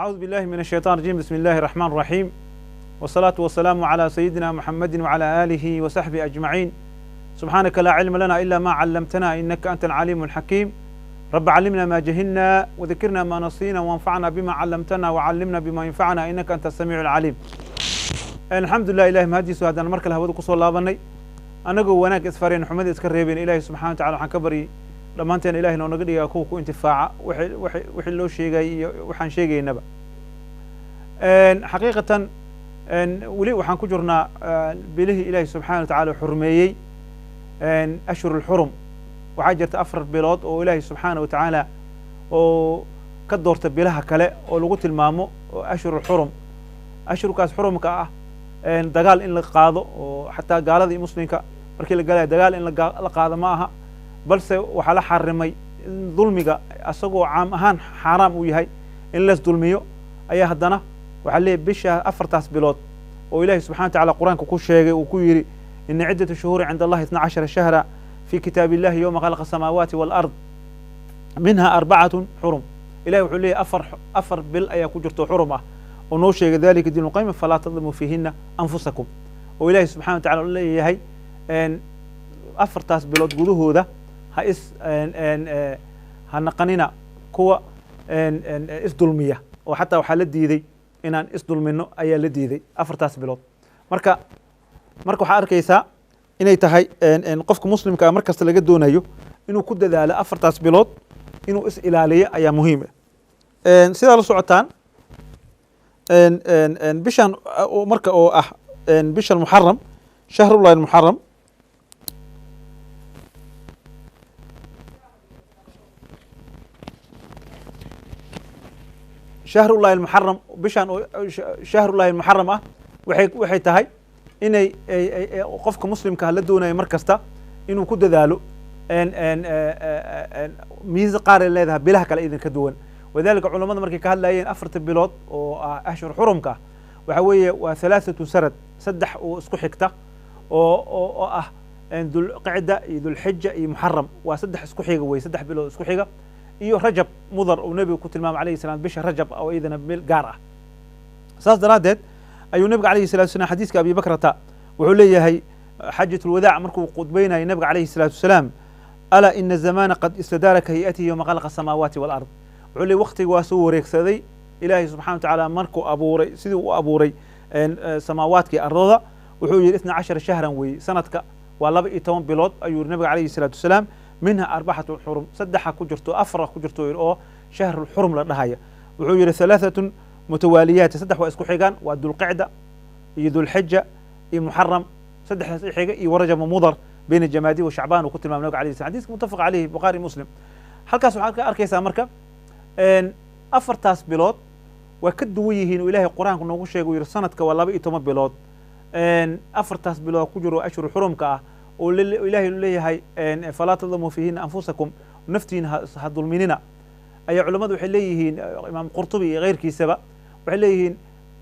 أعوذ بالله من الشيطان الرجيم. بسم الله الرحمن الرحيم، والصلاة والسلام على سيدنا محمد وعلى آله وصحبه أجمعين. سبحانك لا علم لنا إلا ما علمتنا إنك أنت العليم الحكيم. رب علمنا ما جهلنا وذكرنا ما نسينا وانفعنا بما علمتنا وعلمنا بما ينفعنا إنك أنت السميع العليم. الحمد لله إلهي mahadiisu haddana mar kale hawada kusoo laabanay anagoo wanaag isfareen xumada iska reebeen. Ilaahay subxana wa tacala waxaan ka baryay dhammaanteen ilahay noo naga dhigaa kuwa ku intifaaca wixii loo sheegay iyo waxaan sheegaynaba. Xaqiiqatan weli waxaan ku jirnaa bilihii ilaahay subxana wa tacala xurmeeyey, ashhur lxurum. Waxaa jirta 4 bilood oo ilaahay subxaana wa tacaala oo ka doorta bilaha kale oo lagu tilmaamo oo ashhur lxurum. Ashhurkaas xurumka ah dagaal in la qaado oo xataa gaalada iyo muslimka markii la galaya dagaal in la qaado ma aha, balse waxaa la xarimay in dulmiga asagoo caam ahaan xaaraam uu yahay in las dulmiyo ayaa haddana waxaa leeyahy bisha 4taas bilood oo ilahi subxana wa tacala qur-aanka ku sheegay uu ku yidhi: ina ciddata shuhuuri cinda allahi 12 shahra fi kitaab illahi yowma khalaqa asamaawaati waalard minha arbacatun xurum. Ilahi wuxuu leeyahy 4 bil ayaa ku jirto xurum ah oo noo sheegay: dalika diinu qayma falaa tadlimuu fiihina anfusakum. Oo ilahi subxana wa tacala leeyahay 4taas bilood gudahooda ha is ha naqanina kuwa isdulmiya, oo xataa waxaa la diiday inaan isdulmino ayaa la diiday 4taas bilood. Marka waxaa arkaysaa inay tahay qofka muslimka ah mar kasta laga doonayo inuu ku dadaalo 4taas bilood inuu is ilaaliyo ayaa muhiim ah. Sidaa la socotaan bishan marka oo ah bisha muxaram, shahrullahi almuxaram, shahrullahi almuxaram, bishan shahrullahi almuxaram ah waxay tahay inay qofka muslimka ah la doonayo mar kasta inuu ku dadaalo. Miise qaar ay leedahay bilaha kale idin ka duwan. Wadalika culamada markay ka hadlayeen 4ta bilood oo ah ashhur xurumka ah waxa weeye waa halaathatu sarad, 3 oo isku xigta oo ah dulqicda iyo dulxija iyo muxaram. Waa 3 isku xiga wey, 3 bilood isku xiga, iyo rajab mudar uu nebigu ku tilmaamay alayhi salam, bisha rajab oo iyadana bil gaar ah. Saas daraaddeed ayuu nebiga alayhi salatu wasalam xadiiska abi bakrata wuxuu leeyahay xajat lwadaac markuu khudbeynayay nebiga alayhi salatu wasalaam: alaa ina zamana qad istadaara kahayatihi yowma khalaqa asamaawaati walard. Wuxuu leeyay waqtiga waa soo wareegsaday ilaahay subxana wa tacaala markuu abuuray sidii u abuuray samaawaadkii ardada. Wuxuu yidhi 12 shahran weeye sanadka, waa 12 bilood ayuu yidhi nabiga alayhi salaatu wasalaam, minha arbacatu xurum, 3 ku jirto, 4 ku jirto yidhi oo shahrulxurum la dhahaya. Wuxuu yidhi halaaatun mutawaaliyaati, 3 waa isku xigaan, waa dulqicda iyo dulxija iyo muxaram, 3daas xiga, iyo warajaba mudar bayna jamaadi wa shacbaan uu ku tilmaamay nabiga alayhi salam. Xadiiska muttafaq caleyhi, Bukhaari, Muslim. Halkaas waxaad ka arkaysaa marka 4taas bilood waa ka duwan yihiin oo ilahay qur-aanku noogu sheegay uu yidhi sanadka waa 12 bilood. 4taas bilood ku jiro ashhur xurumka ah oo ilahay leeyahay falaa tadlamuu fiihina anfusakum, naftiina ha dulminina, ayaa culammadu waxay leeyihiin, imaam Qurtubi iyo keyrkiisaba waxay leeyihiin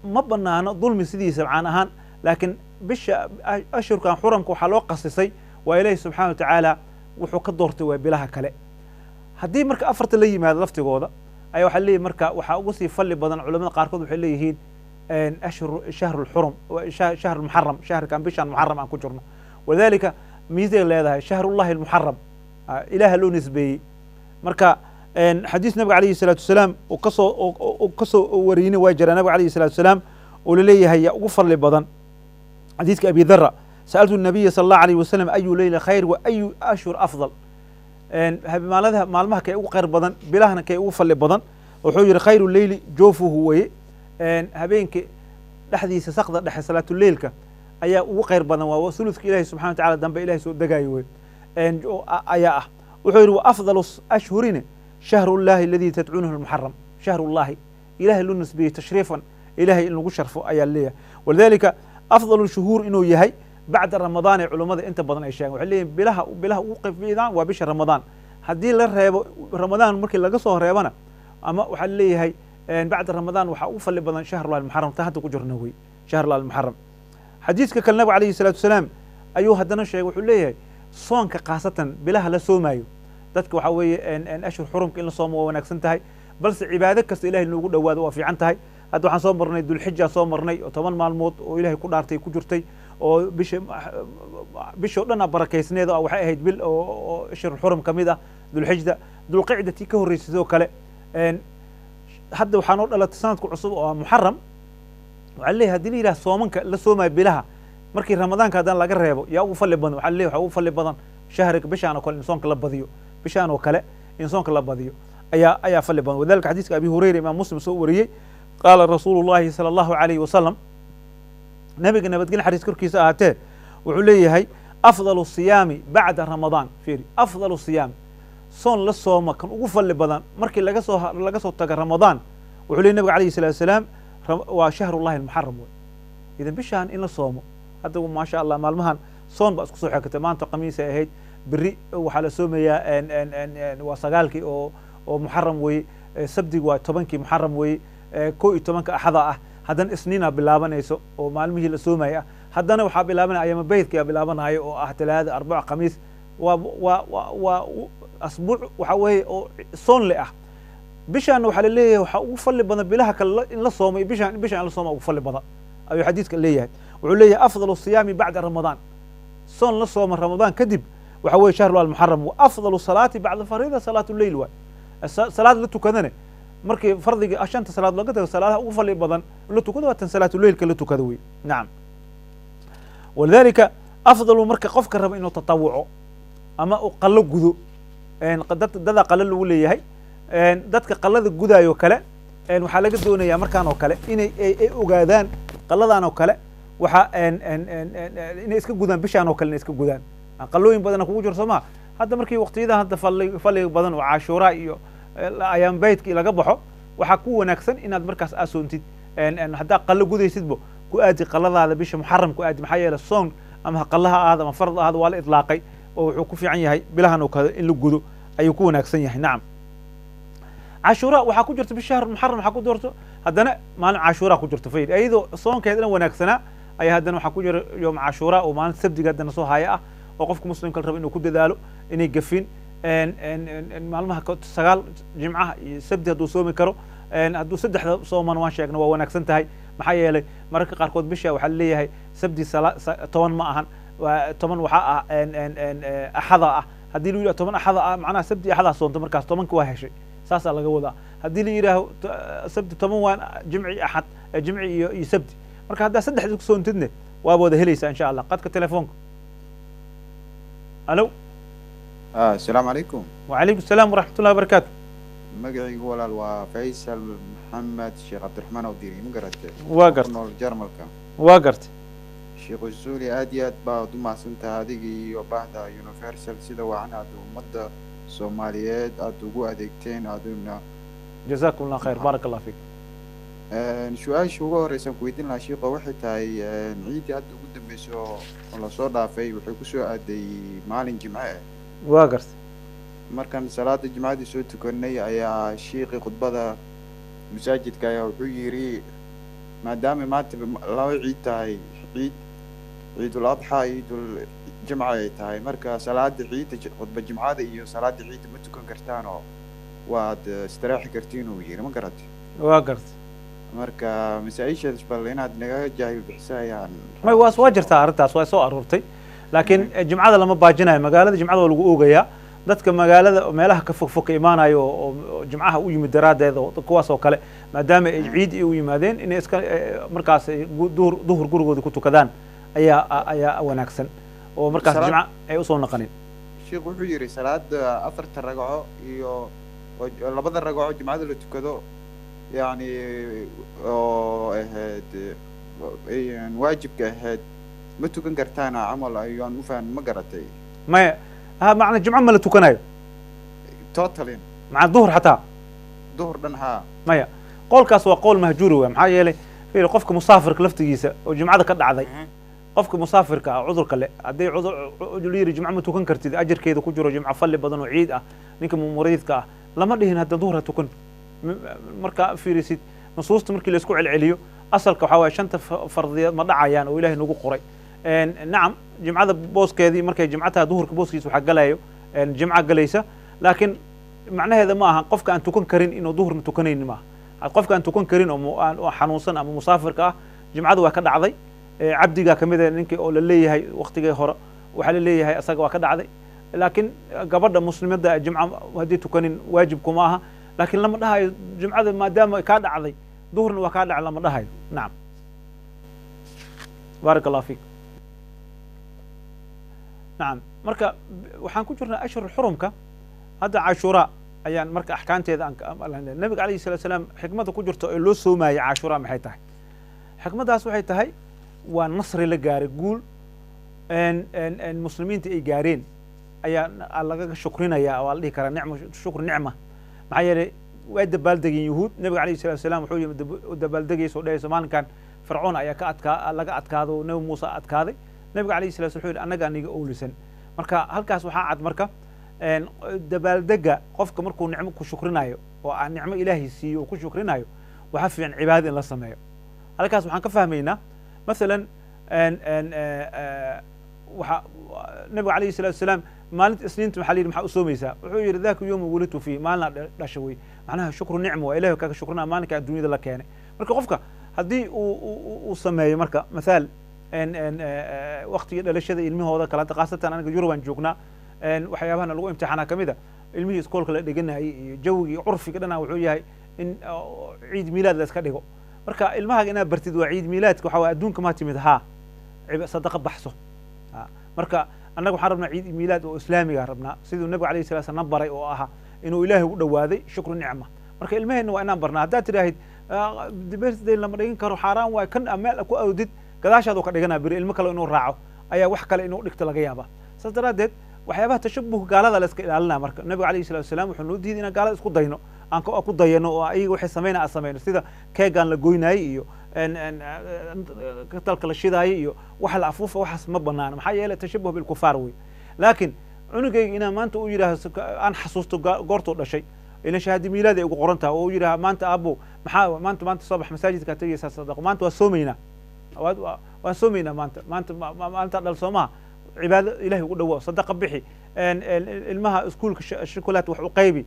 ma banaano dulmi sidiisa caan ahaan, laakiin bisha ashhurkan xuramka waxaa loo qasisay waa ilaahi subxana wa tacaala wuxuu ka doortay waa bilaha kale. Haddii marka 4ta la yimaado laftigooda ayaa waxaa leeyihi marka waxaa ugu sii fadli badan, culamada qaarkood waxay leeyihiin ashhur shahrulxurum, shahrulmuxaram, shahrkan bishan muxaram aan ku jirno. Walidalika miisay leedahay shahrullahi almuxaram, ilaaha loo nisbeeyey. Marka xadiis nabiga alayhi salaatu wasalaam uu kasoo wariyina waa jiraa nabiga alayhi salatu wasalaam oo laleeyahay yaa ugu fadli badan, xadiiska abi dhara: sa'altu nabiya sala allahu alayh wasalam ayu leyla khayr wa ayu ashhur afdal, maaladaha maalmaha kay ugu khayr badan, bilahana kay ugu fadli badan. Wuxuu yihi khayru leyli joofuhu weye, habeenka dhexdiisa, sakda dhexe, salaatuleilka ayaa ugu khayr badan, waa thuluthka ilahi subxana wa tacala dambe ilahay soo degayo wey ayaa ah. Wuxuu yidhi wa afdalu ashhurina shahrullahi aladi tadcuunahu almuxaram. Shahrullahi ilahay loo nisbeeyey tashriifan, ilahay in lagu sharfo ayaa leeyahay. Walidalika afdalu shuhuur inuu yahay bacda ramadaan ee culummada inta badan ay sheegen. Waxay leeyihin bilaha ugu qifidaan waa bisha ramadaan. Haddii la reebo ramadaan, markii laga soo reebana ama waxaa leeyahay bacda ramadaan waxaa ugu fadli badan shahrullahi almuxaram, ta hadda ku jirna wey shahrullahi almuxaram. Xadiiska kale nabiga alayhi salatu wasalaam ayuu haddana sheegay, wuxuu leeyahay soonka khaasatan bilaha la soomaayo dadka waxaa weeye ashhur xurumka in la soomo waa wanaagsan tahay. Balse cibaado kasta Ilahay noogu dhowaado waa fiican tahay. Hadda waxaan soo marnay Dulxijaan soo marnay oo 10 maalmood oo Ilahay ku dhaartay ku jirtay, oo bisha bishoo dhan a barakaysneed oo waxay ahayd bil oo shir xurum ka mid ah Dulxijda. Dulqicda tii ka horreysay sidoo kale. Hadda waxaa noo dhalatay sanadka cusub oo ah Muxaram. Waxaa leeyahay haddii la yidhaha soomanka la soomayo bilaha markii Ramadaanka haddana laga reebo yaa ugu fadli badan, waxaa leeyahay waxaa ugu fadli badan shahriga bishaan oo kale in soonka la badiyo, bishaan oo kale in soonka la badiyo ayaa fadli badan. Wadalika xadiiska Abi Hurayra, Imaam Muslim soo wariyey, qaala Rasuulu Llahi sala Allahu alayhi wasalam, nabiga nabadgelya xariis korkiisa ahaatee wuxuu leeyahay: afdalu siyaami bacda Ramadaan. Fiiri, afdalu siyaami, soon la sooma kan ugu fadli badan markii laga soo taga Ramadaan, wuxuu leeyay nabiga alayhi salatu wasalaam, waa shahrullahi almuxaram wey. Idan bishaan in la soomo hadda, maasha Allah, maalmahan soon baa isku soo xigtay. Maanta Khamiisay ahayd, beri waxaa la soomayaa waa 9-kii oo Muxaram weeye, Sabdigu waa 10-kii Muxaram weeye, 11-ka Axada ah, haddana Isniina bilaabanayso oo maalmihii la soomaya ah, haddana waxaa bilaabanaya ayaama beydka bilaabanaayo oo ah Talaada, Arbaco, Khamiis. Waa asbuuc waxa weeye oo soon le ah. Bishaan waxaa la leeyahay waxaa ugu fadli badan bilaha kale in la soomay, bishaan in la sooma ugu fadli badan ayuu xadiiska leeyahay. Wuxuu leeyahay: afdalu siyaami bacda Ramadaan, soon la sooma Ramadaan kadib waxa weeye shahru almuxaram. Wa afdalu salaati bacda fariida salaatu leyl waay. Salaad la tukadane markii fardiga shanta salaad laga tago, salaadaha ugu fadli badan la tukado waa tan salaatu leylka la tukado wey. Nacam, walidalika afdalu marka qofka raba inuu tatawuco ama uu qallo gudo, dad dadaa qallo lagu leeyahay, dadka qallada gudaayo kale, waxaa laga doonayaa markaan oo kale inay ay ogaadaan qalladan oo kale waxa inay iska gudaan bishaan oo kale, inay iska gudaan qallooyin badana kugu jiro soo maa. Hadda markii waqtiyadan hadda fadliga badan oo Cashuuraa iyo ayaam beydkii laga baxo, waxaa ku wanaagsan inaad markaas aa soontid. Haddaa qallo gudaysidbo, ku aadi qalladaada bisha Muxaram ku aadi. Maxaa yeele soon ama qallaha ahaada ama farad ahaada waa la idlaaqay oo wuxuu ku fiican yahay bilahan oo kale in la gudo ayuu ku wanaagsan yahay. Nacam, Cashuura waxaa ku jirta bisha Muxaram, waxaa ku jirto haddana maalin Cashuura ku jirto fayr, iyadoo soonkeed dhan wanaagsanaa ayaa haddana waxaa ku jira yoom Cashuura oo maalin Sabdiga haddana soo haya ah, oo qofka muslimka la rabo inuu ku dadaalo inay gafin maalmaha 9, Jimcaha iyo Sabdi hadduu soomi karo. Hadduu saddexda sooman waan sheegna waa wanaagsan tahay. Maxaa yeelay mararka qaarkood bisha waxaa leeyahay Sabdi 10 ma ahan, 10 waxaa ah Axada ah. Haddii lagu yidhaho 10 Axada ah, macnaha Sabdi Axadaa soonto, markaas 10-ka waa heshay, saasaa laga wadaa. Haddii la yidhaaho Sabdi 10 waa Jimci Axad, Jimci iyo Sabdi. Marka haddaa saddexda ku soontidne waaba wada helaysaa insha Allah. Qadka telefoonka, alo. Asalaamu calaykum. Wacalaykum asalaam waraxmat ullahi wabarakaatu. Magacaygu walaal waa Faysal Maxamed Sheekh Cabdiraxmaan Awdiri, ma garatay? Waa gartay. Nool Jarmalka. Waa gartay. Sheekh Usuuli, aad iyo aad baad u mahadsantahay adiga iyo bahda Universal sida wacan aad ummadda Soomaaliyeed aad ugu adeegteen aaduna. Jazakum Allah khayr, baarak Allah fiik. Su-aasha ugu horeysan ku weydiin lahaa shiikho waxay tahay, ciiddii hadda ugu dambeysa oo lasoo dhaafay waxay kusoo aaday maalin Jimce ah. Waa gartay. Markaan salaada Jimcadii soo tukanay ayaa shiiqii khudbada masaajidka ayaa wuxuu yidhi, maadaama maanta laba ciid tahay, ciid Ciidul Adxa, Ciidul Jimca ay tahay, marka salaada ciidda, khudba Jimcada iyo salaada ciidda ma tukan kartaan oo waad istiraaxi kartiin, uu yidhi, ma garatay? Waa gartay. Marka masaa-ishaas bal inaad naga jaahil bixisa ayaan. May, waa jirtaa arrintaas, waa soo aroortay, laakiin Jimcada lama baajinayo. Magaalada Jimcada waa lagu oogayaa. Dadka magaalada meelaha ka fog fog ka imaanayo oo Jimcaha u yimid daraaddeed oo kuwaas oo kale, maadaama ay ciid u yimaadeen, inay iska markaas duhur gurigooda ku tukadaan ayaa wanaagsan oo markaas Jimca ay usoo naqanin. Sheikh wuxuu yidhi salaada afarta ragco iyo labada ragco Jimcada la tukado, yacni oo ahayd waajibka ahayd, ma tukan kartaana camal ayaan u fahmin, ma garatay? Maya, ha, macna Jimco ma la tukanayo. Totally. Maca duhur xataa? Duhur dhan, haa. Maya, qowlkaas waa qowl mahjuuri wey. Maxaa yeelay fiir, qofka musaafirka laftigiisa oo Jimcada ka dhacday, qofka musaafirka ah cudurka le, hadday cudur la yidhi Jimco ma tukan kartid, ajarkeeda ku jiro Jimco falli badan oo ciid ah, ninka muriidka ah lama dhihin hadda duhur ha tukan. Markaa fiirisid nusuusta markii la isku celceliyo, asalka waxaa waye shanta fardiyeed ma dhacayaan oo Ilahay nagu qoray. Nacam, Jimcada booskeedii markay Jimco tahay, duhurka booskiisa waxaa galayo Jimco galaysa, laakiin Macnaheeda ma aha qofka aan tukan karin inuu duhurna tukanaynin maaha. Qofka aan tukan karin oo xanuunsan ama musaafirka ah, jimcadu waa ka dhacday. Cabdigaa kamid ah ninkii oo la leeyahay waqtigii hore, waxaa la leeyahay asaga waa ka dhacday. Laakiin gabadha muslimadda jimca haddii tukanin waajib kuma aha, laakiin lama dhahayo jimcada maadaama kaa dhacday duhurna waa kaa dhacay, lama dhahayo. Nacam, baarak Allah fiik. Nacam, marka waxaan ku jirnaa ashhur xurumka. Hadda cashuura ayaan marka axkaamteeda nabiga alayhi salatu salaam xikmadda ku jirto ee loo soomaayay cashuura maxay tahay? Xikmaddaas waxay tahay waa nasri la gaaray, guul muslimiinta ay gaareen ayaa lagaga shukrinaya, waa la dhihi karaa nicma, shukr nicma. Maxaa yeelay waa dabaaldegeen yuhuud. Nabiga alayhi salatu salaam wuxuu yimi dabaaldegaysa oo dhahayso maalinkan fircoon ayaa ka adkaa, laga adkaado, nabi muuse adkaaday. Nabiga alayhi salatu wuxuu yidhi annagaa niga owlisan. Marka halkaas waxaa cad marka dabaaldega qofka markuu nicmo ku shukrinayo oo aan nicmo ilaahay siiyo oo ku shukrinayo, waxaa fiican cibaadada in la sameeyo. Halkaas waxaan ka fahmaynaa masalan waxa nabiga alayhi salatu wasalaam maalinta isniinta waxaa la yidhi maxaa u soomaysaa? Wuxuu yidhi daaka yowma wulidtu fiih, maalinaa dhasha wey. Macnaha shukru nicma waa ilahay kaga shukrinaa maalinka adduunyada la keenay. Marka qofka haddii uu sameeyo marka mathaal waqtigii dhalashada ilmahooda kale, hadda khaasatan aniga Yurubaan joognaa, waxyaabahana lagu imtixaanaa kamid a ilmihii iskoolka la dhiganayay iyo jawigii curfiga dhana wuxuu yahay in ciid miilaad la iska dhigo. Marka ilmahaaga inaad bartid waa ciid miilaadka waxa waa adduunka maa timid, haa, sadaqa baxso. Marka annaga waxaan rabnaa ciid miilaad oo islaamiga rabnaa, siduu nabiga alayhi salatu salam baray oo ahaa inuu ilaahay ugu dhawaaday shukru nicma. Marka ilmaheenna waa inaan barnaa. Haddaad tidhaahid birthday lama dhigin karo, xaaraan waay, kan meel ku awdid gadaashaad ka dhiganaa, beri ilmo kale inuu raaco ayaa wax kale inuu dhigto laga yaabaa. Saas daraaddeed waxyaabaha tashabuh gaalada la iska ilaalinaa. Marka nabiga alayhi salatu wasalaam wuxuu noo diiday inaan gaalada isku dayno, aan ku dayano oo ayaga waxay sameynaa aan sameyno, sida keegaan la goynaayey iyo katalka la shidaayey iyo waxa la afuufa, waxaas ma banaana. Maxaa yeelay tashabuh bilkufaar wey. Laakiin cunugayga inaan maanta u yidhaahdo aan xasuusto goortuu dhashay, ilan shahaadi miilaad ay ugu qoran tahay, oo u yidhaha maanta aabo maxaa maanta, maanta soo bax masaajidkaa tegaysaa sadaqo, maanta waa soomaynaa, waan soomaynaa maanta, maanta maalintaa dhal soomaha, cibaado ilahay ugu dhawo, sadaqa bixi, ilmaha iskuulka shukulaat wax u qaybi.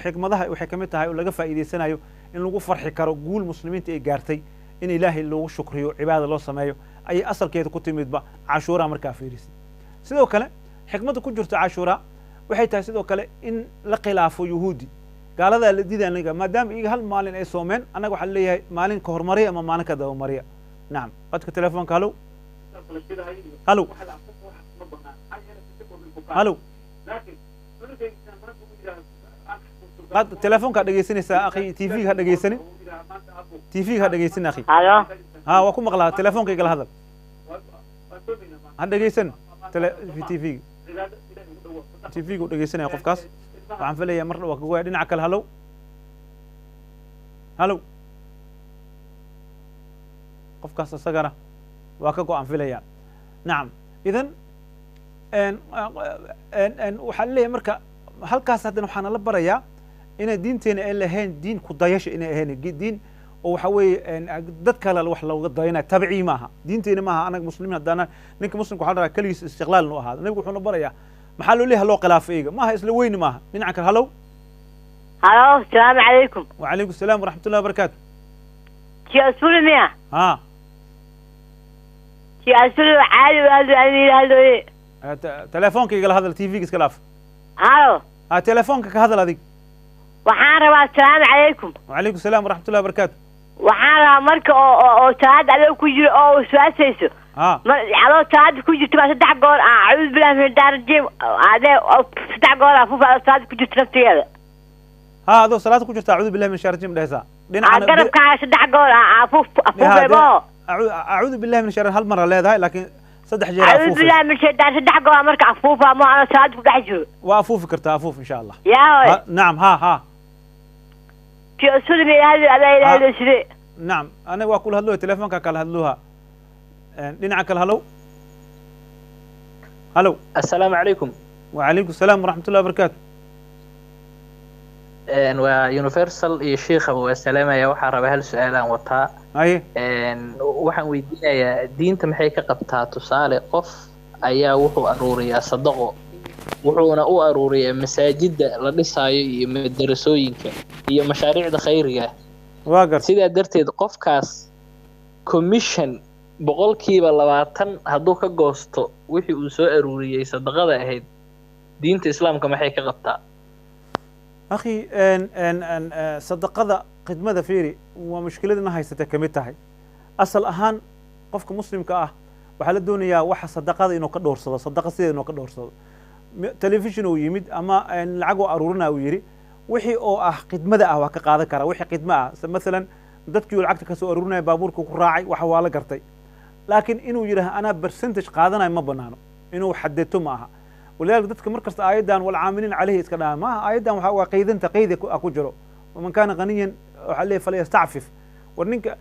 Xikmadaha waxay kamid tahay oo laga faa'iidaysanayo in lagu farxi karo guul muslimiinta ay gaartay, in ilaahay loogu shukriyo, cibaada loo sameeyo ayay asalkeeda ku timidba cashuura markaa fiirisid. Sidoo kale xikmadda ku jirta cashuura waxay tahay sidoo kale in la khilaafo yuhuudi, gaaladaa la diida aniga, maadaama iyaga hal maalin ay soomeen, annaga waxaa leeyahay maalin ka hormariya ama maalin ka dabamariya. Nacam, qadka telefoonka. Halow, halow, halow. Telefoonkaa dhegeysanaysaa akhi, TV ha dhegeysanin, TV ha dhegeysanin akhi. Halo. Ha, waa ku maqlaa, telefoonka igala hadal, ha dhegeysan tele TV. TV-gu dhegeysanaya qofkaas, waxaan filayaa mar waa kagoya dhinaca kale. Halow, halow. Qofkaas isagana waa ka go-aan filaya. Nacam, idan waxaa leeyahay marka halkaas haddana waxaana la barayaa inay diinteena ay lahayn diin ku dayasha, inay ahayn diin oo waxa weeye dad kale wax looga dayanaya, tabcii maaha diinteena maaha. Anaga muslimiin haddana ninka muslimka waxaa la rabaa keligiis istiqlaal inuu ahaado. Nabigu wuxuuna barayaa maxaa loo leeyahay loo khilaafo iyaga maaha, isla weyni maaha. Dhinaca kale, halow. Halo, salaamu calaykum. Wacalaykum asalaam waraxmat ullahi wabarakaatu. Kii asuli miya? Ha. Kii asuli caadi hadlo, aniga hadlooye. Telefoonka igala hadal, TV-ga iska laaf. Halo. Ha, telefoonka ka hadal adig. Waxaan rabaa, asalaamu calaykum. Wacalaykum asalaam waraxmat ullahi wabarakaatu. Waxaan rabaa marka oo salaada adoo ku jiro oo waswaasayso, ha, adoo salaada ku jirto baa saddex goor acuudu billahi min daarajim adee saddex goor afuuf adoo salaada ku jirto naftigeeda. Ha, adoo salaada ku jirta acuudu billahi min shaar rajim dhehaysaa. Dhinaca garabkaaga saddex goor afuuf afuufebo. Acuudu billahi min shaar hal mar leedahay, laakiin saddex jeer acuudu billahi min shaydaan saddex goor marka afuufa mo anoo salaada ku dhex jiro. Waa afuufi kartaa, afuuf insha Allah. Yaa. Nacam, ha ha. Kii usuli hadlo adaa ila hadlo sidee? Nacam, aniga waa kula hadlooya, telefoonka kala hadlooha. Dhinaca kale, halow, halow. Assalaamu calaykum. Wacalaykum asalaam waraxmat ullahi wabarakaatu. Waa Universal iyo shiikhaba waa salaamaya. Waxaan rabaa hal su-aal aan wataa. Haye. Waxaan weydiinayaa diinta maxay ka qabtaa, tusaale qof ayaa wuxuu aruuriyaa sadaqo. Wuxuuna u aruuriyaa masaajidda la dhisaayo iyo madarasooyinka iyo mashaariicda khayriga ah. Waa gartay. Sidaa darteed qofkaas commission 20% hadduu ka goosto wixii uu soo aruuriyey sadaqada ahayd, diinta islaamka maxay ka qabtaa? Akhi, sadaqada khidmada fiiri, waa mushkiladana haysata ka mid tahay. Asal ahaan qofka muslimka ah waxaa la doonayaa waxa sadaqada inuu ka dhowrsado, sadaqa sideeda inuu ka dhowrsado. Telefishin uu yimid ama lacag oo aruurina uu yidhi, wixii oo ah khidmada ah waa ka qaadan karaa, wixii khidma ah. Masalan dadkii uu lacagta kasoo aruurinaya baabuurka ku raacay, waxa waa la gartay. Laakiin inuu yidhaah anaa percentage qaadanayo ma banaano, inuu xadeto ma aha. Walidaalika dadka mar kasta aayaddan walcaamiliin caleyhi iska dhahaan maaha. Aayaddan waxa waa qaydanta, qaydi ku jiro. Waman kaana qaniyan waxaa leeyahay falyastacfif. War ninka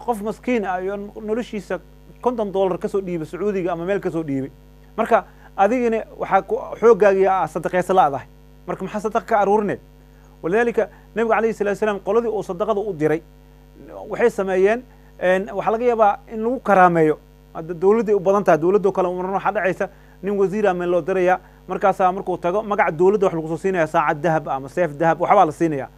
qof maskiin ah iyo noloshiisa $50 kasoo dhiibay Sacuudiga ama meel kasoo dhiibay, marka adigina waxaa xooggaagii aa sadaqaysa la'dahay, marka maxaa sadaqa ka aruurine? Walidaalika nabiga calayhi salaatu salaam qoladii uu sadaqada u diray waxay sameeyeen, waxaa laga yaabaa in lagu karaameeyo. Hadda dowladday u badan tahay, dowladdoo kale marna waxaa dhacaysa nin wasiira meel loo diraya, markaasaa markuu tago magaca dowladda wax lagu soo siinaya, saacad dahab ama seef dahab waxbaa la siinaya.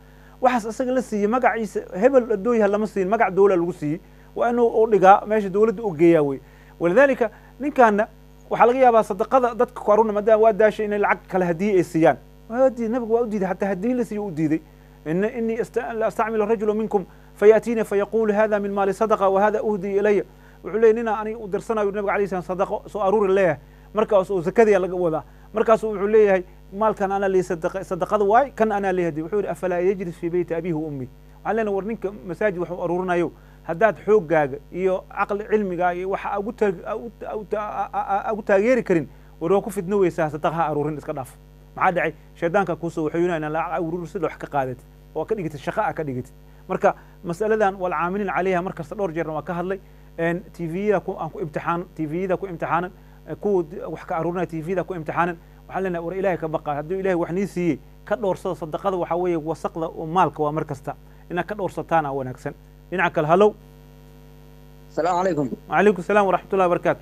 Waxaas isaga la siiyey magaciisa hebel adooyaha lama siin, magac dowla lagu siiyey, waa inuu u dhigaa meesha dowladda u geeyaa wey. Walidaalika ninkaana waxaa laga yaabaa sadaqada dadka ku aruurna maadaama waa daashay inay lacag kale hadiye ay siiyaan. Waa diiday nabigu, waa u diiday, xataa haddii la siiyo u diiday. Inii la astacmilu rajulu minkum fayaatiina fayaqulu hada min maali sadaqa wahada uhdi ilaya. Wuxuu leeyahy ninaa aniga u dirsanayo nabiga alayhi salam sadaqo soo aruuri leeyahay, markaas uu zakadii laga wadaa, markaasu wuxuu leeyahay maalkan anaa lii sadaqada waay, kan anaa lii hadiy. Wuxuu yidhi afalaa yajlis fii beyti abiihi wa ummi. Waxaan leenahay war ninka masaajid waxuu aruurinayo, haddaad xooggaaga iyo caqli cilmigaaga iyo waxa ugu taageeri karin, war waa ku fidno weysaa, sadaqa ha aruurin, iska dhaaf. Maxaa dhacay? Shaydaanka kuusoo waxayunaa inaan lacag aruursida wax ka qaadatid oo ka dhigatid shaqa a ka dhigatid. Marka mas'aladan walcaamiliin calayha mar kasta dhowr jeerna waa ka hadlay. TV-yada aan ku imtixaan, TV-yada ku imtixaanan, kuwa wax ka aruurinaya TV-da ku imtixaanan. Waxaan leenahay war ilaahay ka baqa, haddii ilaahay wax nii siiyey ka dhowrsada sadaqada. Waxaa weeye wasaqda oo maalka waa mar kasta inaad ka dhowrsataan aa wanaagsan. Dhinaca kale, halow. السلام عليكم. وعليكم السلام ورحمة الله وبركاته.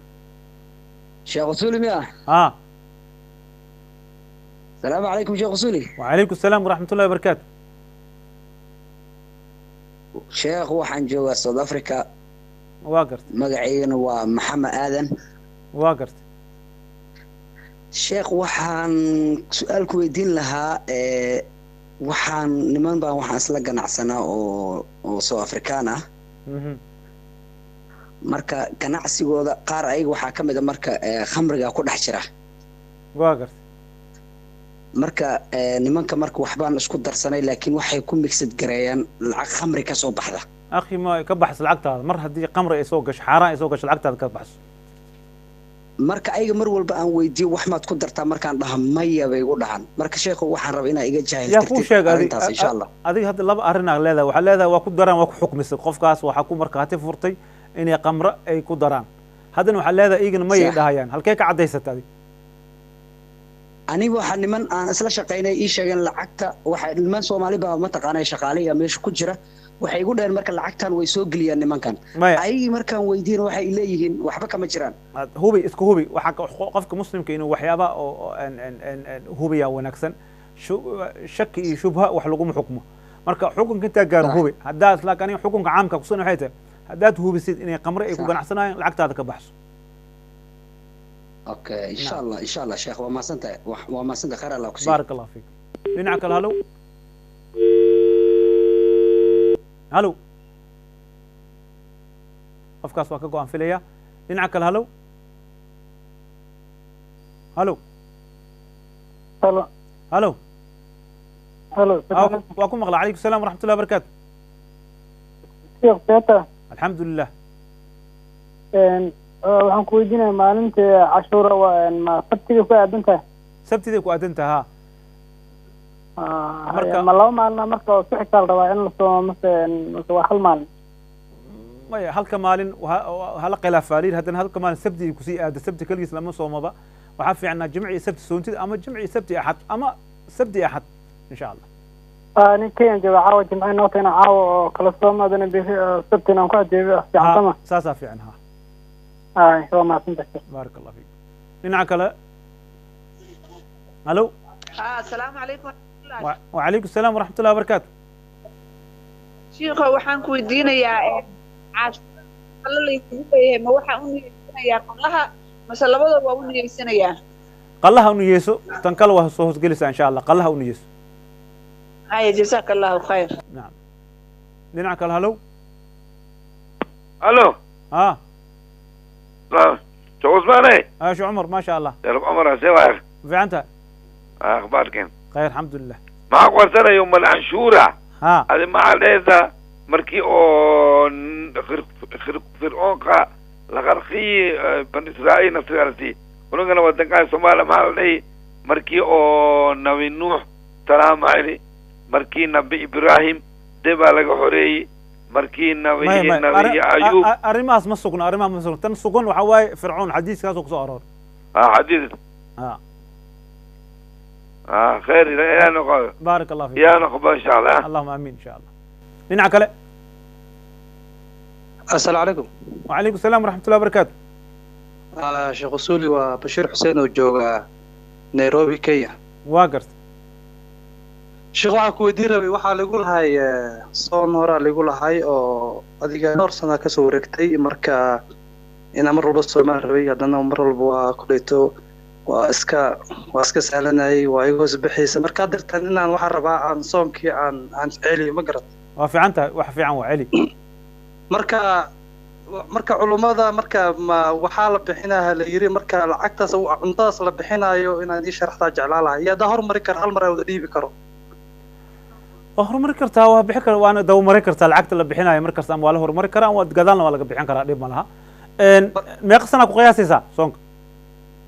شيخ أصولي مياه؟ ها. السلام عليكم شيخ أصولي. وعليكم السلام ورحمة الله وبركاته. sheekh, waxaan joogaa South Africa. Waa gartay. Magacaygana waa Maxamed Aadan. Waa gartay. Sheekh, waxaan su-aal ku weydiin lahaa. Waxaan niman baan waxaan isla ganacsanaa oo South African ah. Marka ganacsigooda qaar ayaga waxaa ka mid a marka khamriga ku dhex jira. Waa gartay. Marka nimanka marka waxbaan isku darsanay, laakiin waxay ku mixed gareeyaan lacag khamri ka soo baxda. Akhi, ma ka baxso lacagtaada. Mar haddii qamri ay soo gasho, xaaraan ay soo gasho, lacagtaada ka baxso. Marka ayaga mar walba aan weydiiyo wax maad ku dartaa markaan dhaha, maya bay igu dhahan. Marka sheekhu, waxaan rabaa inaa iga jaahil yaa kuu tirtid sheega arrintaas, insha Allah. Adiga hadda laba arrin aa leedahay. Waxaa leedahay waa ku daraan, waa ku xukumisay qofkaas, waxaa ku markhaati furtay inay qamro ay ku daraan. Haddana waxaa leedahay iyagana mayay dhahayaan. Halkee ka caddaysata adig? Aniga waxaa niman aan isla shaqaynay ii sheegeen lacagta. Waxa niman Soomaali baa mataqaanaa shaqaale meesha ku jira, waxay igu dhaheen marka lacagtan way soo geliyaan nimankan. Maya. Ayagii markaan weydiin waxay leeyihiin waxba kama jiraan. Hubi, isku hubi. Waxaa qofka muslimka inuu waxyaabaha oo hubiyaa wanaagsan. Shaki iyo shubha wax laguma xukmo. Marka xukunka intaa gaarin hubi. Haddaad laakiin aniga xukunka caamka kusan waxay tahay haddaad hubisid inay qamre ay ku ganacsanayaan, lacagtaada ka baxso. Okay, insha Allah, insha Allah sheekh, waa mahadsantahay, waa mahadsantahay, khayr Allah ku siiyo. Baarak Allah fiik. Dhinaca kale, halow, halow. Qofkaas waa ka go-aan filaya. Dhinaca kale, halow, halow. Halo. Halow. Halo. Waa ku maqla. Calaykum salaam waraxmat ullahi barakaatu. Sheekh Beeta. Alxamdulilah. Waxaan ku weydiinayaa maalinta Cashuura waa ma Sabtiga ku aadan tahay? Sabtiday ku aadan tahay, ha. Ma 2 maalina marka oo ku xigtaa la rabaa in la soomo mase waa hal maalin? Maya, halka maalin hala khilaafaaliin. Haddana halka maalin sabti kusii aada, sabti keligiis lama soomaba. Waxaa fiicnaa jimci iyo sabti soontid, ama jimci iyo sabti axad, ama sabti axad, insha Allah. Nin Kenya jooga, caawa jimce noo keena, caawa oo kala soomaadana biri sabtina aan ku ajeebiyo fiican sama? Saasaa fiican, ha. Ay, waa mahadsantahay. Baarak Allah fiik. Dhinaca kale. Halo. Asalaamu calaykum. Wacalaykum asalaam waraxmat ullahi wabarakaatu. Shiikho, waxaan ku weydiinayaa, caasho laygu leeyahay, ma waxaan u niyeysanayaa qallaha mase labadaba waa u niyeysanayaa? Qallaha u niyeyso, tan kale waa soo hoosgelaysaa insha Allah. Qallaha u niyeyso. Haya, jazaaka Allahu khayr. Nacam. Dhinaca kale, halow. Alo. Ha. Sheekh Cusmaane. Ha, Sheekh Cumar, maasha Allah. Sheekh Cumar, see waay? Fiican tahay. Akhbaarkeen? Khayr, alxamdulilah. Maxaa ku warsanayo mal canshuura? Ha. Adi maxaa leeda markii oo fircoonka la qarqiyey bani Israa'iil nasriarti unagana wadankaa Soomaaliya, maxaa la dhihi markii oo Nabi Nuux salaam cali, markii Nabi Ibraahim debaa laga xoreeyey, markii Nabi Nabi Ayuub? Arrimahaas ma sugno, arrimaha ma sugno. Tan sugan waxaa waaye Fircoon, xadiiskaasoo kusoo aroor. Ha, xadiis. Ha. Ha, khayr, ilaa noqo. Baarak Allah fiik. Yaa noqbo insha Allah. Allahuma amiin insha Allah. Dhinaca kale. Asalaamu calaykum. Wacalaykum asalaam waraxmat ullahi wabarakaatu. Sheekh Usuuli, waa Bashiir Xuseen oo jooga Nairobi, Kenya. Waa garta. Sheekh, waxaan ku weydiin rabay, waxaa lagu lahay soon horaa lagu lahay oo adiga dhowr sana kasoo wareegtay, marka inaan mar walba soomaan rabay, haddana mar walba waa kudhayto, waa iska sahlanayay, waa iga hoos baxaysa. Markaa dartan inaan waxaan rabaa aan soonkii aan celiyo, ma garat? Waa fiican tahay, wax fiican waa celi. Marka culummada marka ma waxaa la bixinaa la yiri, marka lacagtaas cuntadaas la bixinayo inaad ii sharaxdaa jeclaa lahay, iyo haddaa horumari karo hal mar aan wada dhiibi karo. Waa horumari kartaa, waa bixin kara, waana dawamari kartaa. Lacagta la bixinayo mar kasta ama waa la horumari karaa ama waa gadaalna waa laga bixin karaa, dhib ma laha. Meeqa sanaa ku qiyaasaysaa soonka?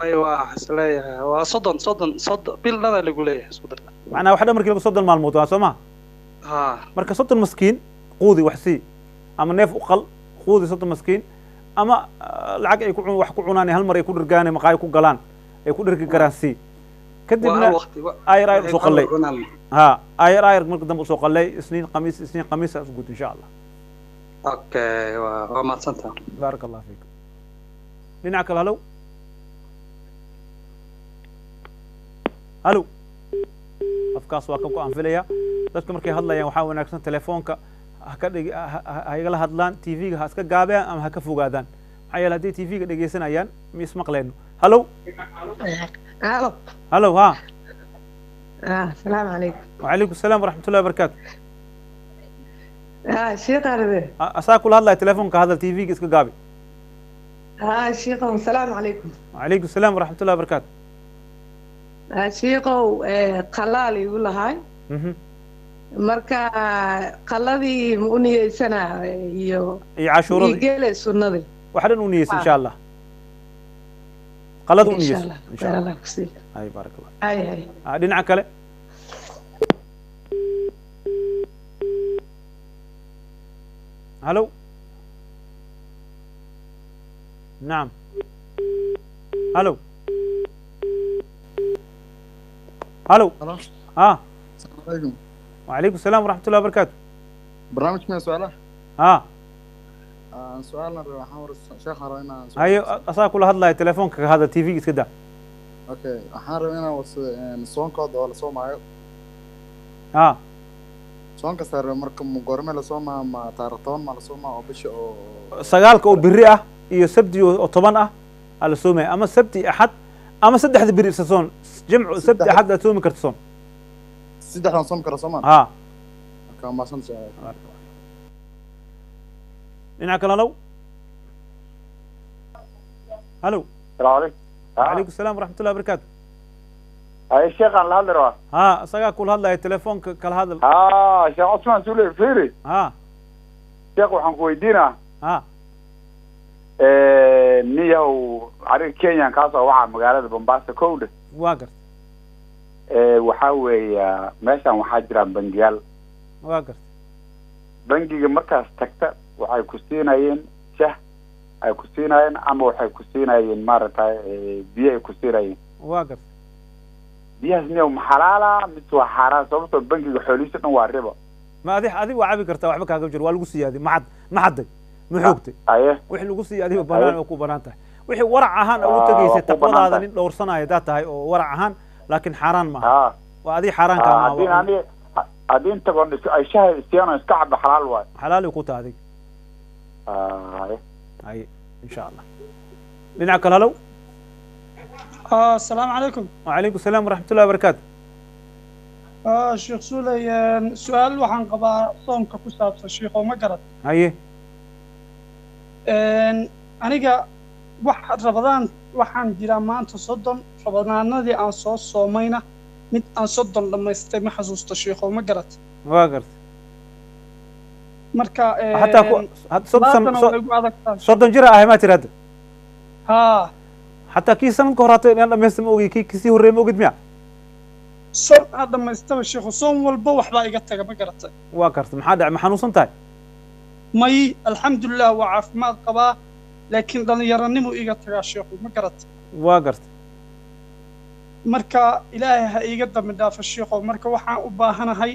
Ay, waa isleeyahay waa 30 bil dhana lagu leeyahay isku darta. Macnaha wax dhan markii lagu 30 maalmood waa soo maha? Ha. Marka 30 maskiin quudi, wax sii, ama neef u qal, quudi 30 maskiin, ama lacag ay ku wax ku cunaan, hal mar ay ku dhirgaan, maqaayo ku galaan, ay ku dhirgi karaan sii. Kadibna ayar ayar usoo qallay. Ha, ayar ayar marka dambe usoo qallay, Isniin Khamiis, Isniin Khamiis is gud insha Allah. Okay, waa mahadsantaha. Baarak Allah fiik. Dhinaca kale, halow, halow. Afkaas waa ka go-aan filaya. Dadka markay hadlayaan waxaa wanaagsan telefoonka ha ka dhig, ha igala hadlaan, TV-ga ha iska gaabeen ama ha ka fogaadaan, maxaa yeele hadday TV-ga dhegeysanayaan ma ismaqleyno. Halow. Halo. Halow, ha. Asalaamu calaykum. Wacalaykum asalaam waraxmat ullahi wabarakaatu. Sheekh Arabe. Asaa kula hadlaya, telefoonka hadal, TV-ga iska gaabi. Sheekhow, asalaamu calaykum. Wacalaykum asalaam waraxmat ullahi wabarakaatu. Sheekhow, qalaal igu lahay, marka qaladii ma u niyeysanaa iyo iyo cashuuradii gele sunnadii? Wax dhan u niyeysa insha Allah, qalada u niyeyso insha Allah. Ay, baarak Allah. Ay ay. Dhinaca kale, halo. Nacam, halo, halo. Ha. السلام عليكم. وعليكم السلام ورحمة الله وبركاته. برنامج ما سؤاله؟ ها. سؤالنا waxaan sheekha rabaa inaan hayo, asaa kula hadlaya, telefoonka ka hadal, TV iska daa. Okay, waxaan rabaa inaan warsado soonkooda oo la soomaayo. Ha. Soonka sare marka ma goorme la soomaa? Ma taariikh 10 ma la soomaa oo bisha oo? 9-ka oo biri ah iyo Sabti oo 10 ah aa la soomaya, ama Sabti Axad ama saddexda biri isa soon, Jimco, Sabti, Axad aad soomi karta soon. Saddexdan soom kara soomaa? Ha. Marka waa mahadsantahay. Dhinaca kale, halow, halow. السلام عليكم. وعليكم السلام ورحمة الله وبركاته. هاي الشيخ aan la hadli rabaa. Ha, isagaa kula hadlaya, telefoonka kala hadal. Ha, Sheekh Cusmaan Sule fiiri. Ha. Sheekh, waxaan ku weydiinaa. Ha. Niyow, aniga Kenyan kaasoo waxaa magaalada Mombasa kowdha. Waa garta. Waxaa weeya meeshan waxaa jiraan bangiyaal. Waa garta. Bangiga markaas tagta waxay ku siinayeen shah ay ku siinayeen ama waxay ku siinayeen maaragtay biyo ay ku siinayeen. Waa garta. Biyahaas niyow ma xalaala mise waa xaaraan? Sababtoo bangiga xoolihiisa dhan waa ribo. Ma adi waa cabi kartaa, waxba kaaga jiro, waa lagu siiyaaday, maxad ma xadday, ma xoogtay? Aye. Wixii lagu siiyay adiga banaan oo ku banaan tahay, wixii warac ahaan ugu tagaysay waa ku banaan taqwadaada tahay. Nin dhowrsanaya haddaad tahay oo warac ahaan Laakiin xaaraan maaha. Waa adiga xaaraan kaa maaha. Haddii inta badan ay shaha isiyaan oo iska cabo xalaal waayo. Xalaal ay ku tahay adiga. Haye, insha Allah. Dhinaca kale, halow. Asalaamu calaykum. Wacalaykum asalaam waraxmatullahi wabarakaatu. Sheekh Suuley, su-aal waxaan qabaa soonka ku saabsan, sheekho, ma garad? Haye. Aniga wax Rabadaan waxaan jiraa maanta 30. Rabadaanadii aan soo soomayna mid aan 30 dhammaystay ma xasuusto, sheekho, ma garad? Waa gartay. Marka xataa 30 jir ahay maa tiri hadda? Haa. Xataa kii sanadka hor hata inaan dhamaysta ma ogi, kii kasii horreeyay ma ogid miya? Soon aad dhamaystaba, sheekhu, soon walba waxbaa iga taga, ma garatay? Waa gartay. Maxaa dhacay? Ma xanuunsan tahay? May, alxamdulilah, waa caafimaad qabaa, laakiin dhallinyaranimuu iga tagaa, sheekhu, ma garatay? Waa gartay. Marka Ilaahay ha iiga dambi dhaafo, sheekhow. Marka waxaan u baahanahay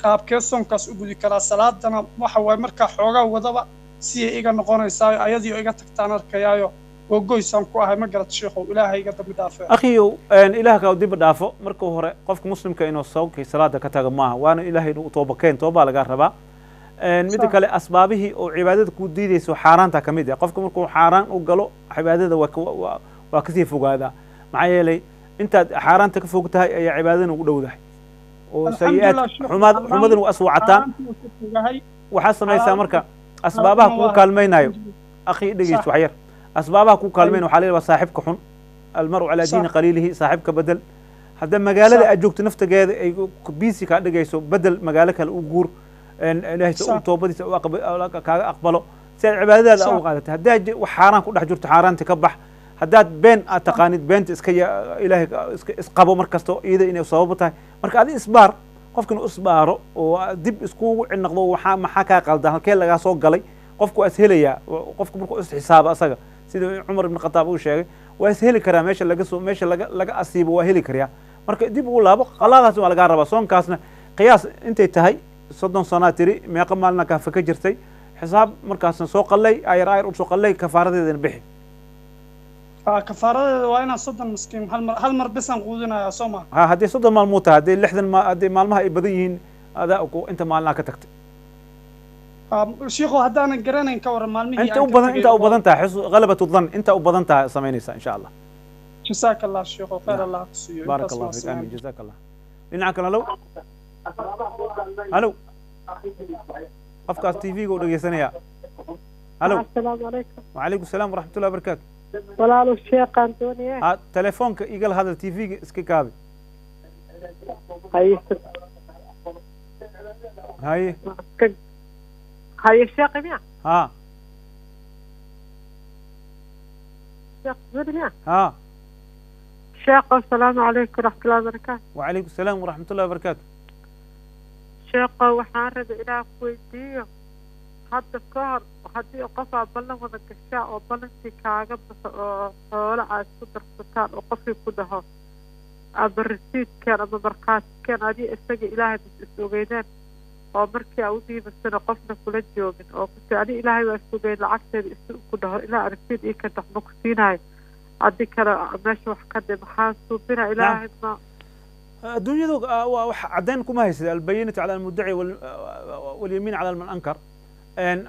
qaabkee soonkaas u gudi karaa? Salaadana waxa waaye markaa xoogaa wadaba siyay iga noqonaysaayo, ayadii oo iga tagtaan arkayaayo googoysaan ku ahay, ma garat, sheekhow? Ilaahay iga dambi dhaafo. Akhiyow, Ilaah kaa dib dhaafo. Marka hore qofka muslimka inuu sawkii salaada ka taga maaha, waana Ilaahay inuu toobakeen, toobaa lagaa rabaa. Midda kale, asbaabihii oo cibaadada ku diidayso xaaraanta ka mid ah. Qofka markuu xaaraan u galo cibaadada waa kasii fogaadaa, maxaa yeelay intaad xaaraanta ka fog tahay ayaa cibaadadana ugu dhowdahay oo sayi-aad xumaad xumadana waa aswacataan. Waxaad samaysaa marka asbaabaha kuu kaalmaynayo. Akhi, dhegeysto wax yar. Asbaabaha kuu kaalmaynayo waxaa la yidhaha saaxibka xun, almaru calaa diini qaliilihi, saaxibka bedel. Hadda magaalada aad joogto naftageeda ay biisi kaa dhigayso, bedel, magaalo kale u guur. Ilaahay toobadiisa kaaga aqbalo si aad cibaadadaada u qaadatay. Haddaad wax xaaraan ku dhex jirto, xaaraanta ka bax. Haddaad been aad taqaanid, beenta iska Ilaahay iska isqabo mar kasto, iyada inay sababo tahay. Marka adi isbaar, qofka inuu isbaaro oo dib iskugu cinaqdo, waxaa maxaa kaa qaldan, halkee lagaa soo galay, qofku waa is helayaa. Qofku markuu is xisaabo asaga, sida Cumar ibn Khataab uu sheegay, waa is heli karaa. Meesha laga soo, meesha laga asiibo waa heli karaa. Marka dib ugu laabo, qalaadaas waa lagaa rabaa. Soonkaasna qiyaas intay tahay 30 sanaa tiri, meeqa maalina kaafa ka jirtay, xisaab. Markaasna soo qallay, ayar ayar usoo qallay, kafaaradeedana bixi. Kafaaradeeda waa inaan 30 miskiin hal mar, hal mar bisaan quudinayaa, soo ma? Ha, haddii 30 maalmood tahay, haddii 60 ma, haddii maalmaha ay badan yihiin, adaa ku inta maalinaha ka tagtay. Shiikhu, haddaanan garanayn ka waran maalmihii? Inta u badan, inta u badan tahay, ghalabatu dhan, inta u badan tahay samaynaysaa, insha Allah. Jazaaka Allah, shiikhu, khayr Allah ku siiyo. Baarak Allah fiik, aamin, jazaaka Allah. Dhinaca kale, halow, halow. Qofkaas TV-ga u dhegeysanaya. Halow. Asalaamu calaykum. Wacalaykum asalaam waraxmatullahi wabarakaatu. Walaalo, sheeqaan doonaya. Ha, telefoonka igala hadal, TV-ga iska gaabi. Haye. Haye. Haye, sheeqi miya? Ha. Sheekh Zuuli miya? Ha. Sheekh, asalaamu calaykum waraxmatullahi wabarakaatu. Wacalaykum asalaam waraxmatullahi wabarakaatu. Sheekho, waxaan rabay inaan ku weydiiyo, hadda ka hor haddii qof aad ballan wada gashaa oo ballantii kaaga baxo oo xoolo aad isku darsataan oo qofkii ku dhaho ama rasiidkeen ama markhaatikeen, adii isaga Ilaahay bas is ogeydeen, oo markii aa u dhiibasana qofna kula joogin, oo kuti adi Ilaahay waa is ogeyn, lacagteeda isu ku dhaho ilaa rasiid ii keenta waxma ku siinayo, adi kale meesha wax ka dhe, maxaa suubina Ilaahay ma? Adduunyadu waa wax caddayn kuma haysid. Albayinatu cala almuddaci walyamiin cala man ankar.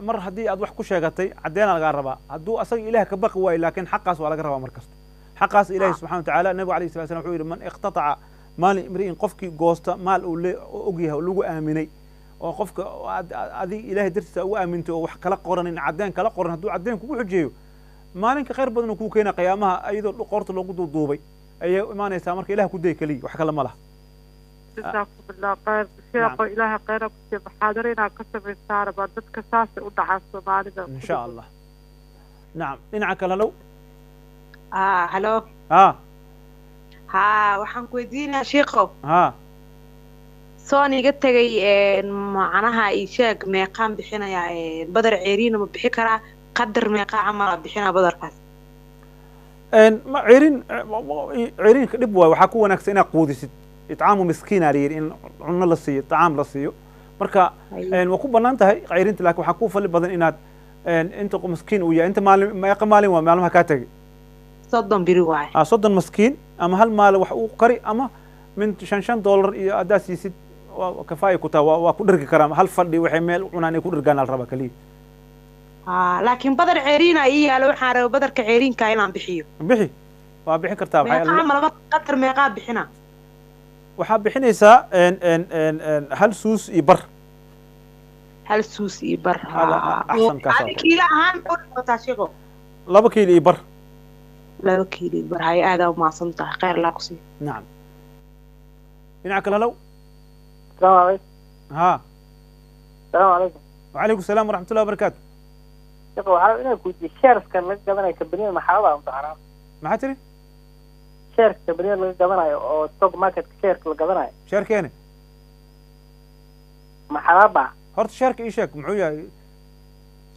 Mar haddii aad wax ku sheegatay, caddeena lagaa rabaa. Hadduu asaga Ilaah ka baqi waayo, laakiin xaqaas waa laga rabaa mar kasta. Xaqaas Ilahi subxana watacaala, nabigu alayhi salatu salam wuxuu yidhi: man iqtataca maali imri'in, qofkii goosta maal uu le og yahay oo lagu aaminay, oo qofka adig Ilahay dartiisa ugu aamintay oo wax kala qoranin, caddeyn kala qoran, hadduu caddeyn kugu xujeeyo, maalinka khayr badan uu kuu keena qiyaamaha, iyadoo qoorta loogu duuduubay ayay imaanaysaa. Marka Ilah ku day keliya, wax kale ma laha. Jazaakum Allah khayr, sheekho, Ilaahay khayra ku siiyo. Maxaadaro inaad ka samaysaa rabaa, dadka saasay u dhacaa Soomaalida. Insha Allah, nacam. Dhinaca kale, halow. Halo. Ha. Ha, waxaan ku weydiinayaa, shiikow, ha. Soon iga tegay, macnaha ii sheeg, meeqaan bixinayaa badar ceeriina? Ma bixi karaa? Qadar meeqaa camal bixinaa badarkaas? Ma ceerin, ceeriinka dhib waayo. Waxaa ku wanaagsan inaad quudisid, itcaamu miskiin aa la yidhi, in cunno la siiyo, tacaam la siiyo. Marka waa ku bannaan tahay ceyrinta, lakin waxaa ku fali badan inaad inta miskiin uu yahay, inta maalin, meeqa maalin waa maalmaha kaa tegay? 30 biri waaye. 30 maskiin ama hal maalin wax uu qari ama min $5 iyo haddaad siisid waa kafaaya ku taha, waa ku dhergi karaa hal fadhi waxay meel u cunaan ay ku dhergaan al rabaa kaliya. Laakiin badar ceeriina ii yaalo, waxaan rabaa badarka ceeriinka inaan bixiyo. Bixi, waa bixin kartaa. Meeqaa camal marka qadar meeqaa bixina? Waxaa bixinaysaa hal suus iyo bar. Hal suus iyo bar. Hada axsan kaas. Adi kiilo ahaan u noqotaa sheeko? 2 kiilo iyo bar. 2 kiilo iyo bar. Hay, aadaa umahadsan tahay, khayr laa ku siiyo. Nacam. Dhinaca kale, halow. السلام عليكم. ها. السلام عليكم. وعليكم السلام ورحمة الله وبركاته. sheekh, waxaa inaan ku weydiiyo sheerka laga gadanayo kambaniyada maxaa baa xaraam? Maxaa tiri? Sheerka kambaniyada laga gadanayo oo stock marketka sheerka la gadanayo. Sheerkeene maxaa baa? Horta sheerka ii sheeg muxuu yahay?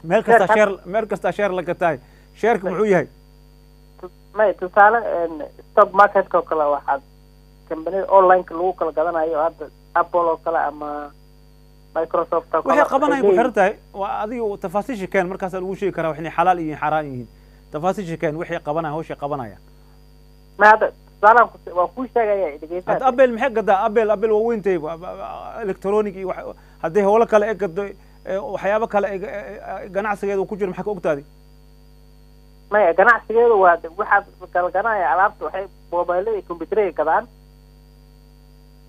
Meel kastaa sheer, meel kastaa sheer la gataay, sheerka muxuu yahay? May, tusaale stock marketka oo kale, waxaad kambaniyada online-ka lagu kala gadanayo hadda Apple oo kale ama Microsoft oo kale. Waxay qabanayaan ku xiran tahay. Waa adiga tafaasiisha keen, markaasaa lagu sheegi karaa wax inay xalaal yihiin xaaraan yihiin. Tafaasiisha keen, waxay qabanayaan, hawshay qabanayaan. Ma hadda tusaalaan waa kuu sheegaya, dhegeysaa. Hadda Apple maxay gadaa? Apple waa weyntay, electronic iyo wax. Hadday howlo kale ay gado, waxyaabo kale ay ganacsigeeda ku jiro, maxaa ka ogtaadi? Maya, ganacsigeedu waa waxaad kala ganaya alaabta, waxay mobilada iyo computerada gadaan.